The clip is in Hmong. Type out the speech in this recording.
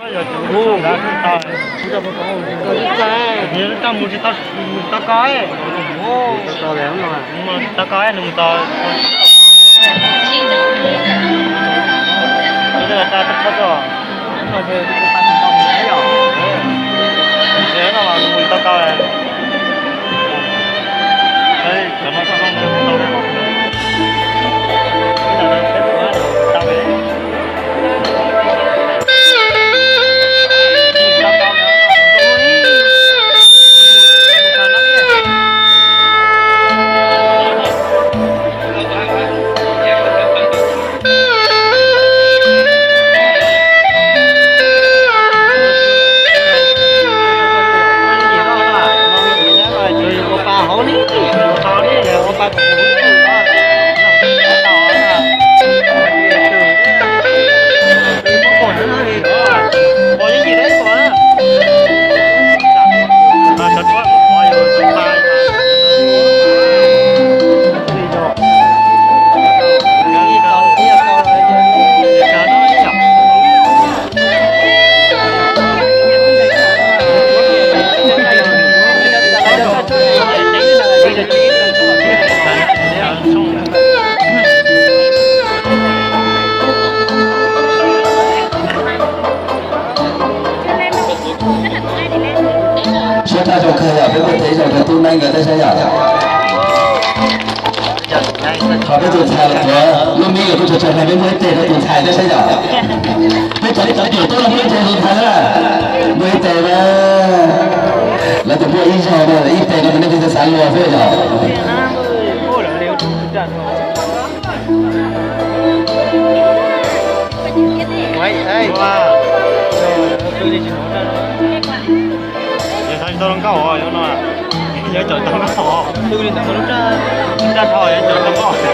Yog tus ntawd tsis tau, nws tsis tau ko, nws mus tsis tau ko, nws mus tsis tau ko, nws mus tau. Nws tsis tau ko. Siab tab zoo kawg yom, peb muaj ib zaug rau tub neeb nkawd thiab saib yom. Qhov peb tus ntxhais los tuav lub mib los kuj tso tso hais peb muaj ib tes rau tus ntxhais thiab saib yom. Peb cov cov cwm tuaj los muaj ib tes tus ntxhais na, muaj ib tes na. Lawv tus muaj ib zaug na, ib tes no nej pheej xav xav luag xwb yom. Yog tau nkauj, yog no, yog cov tau nkauj, raj dhau yog cov tau nkauj.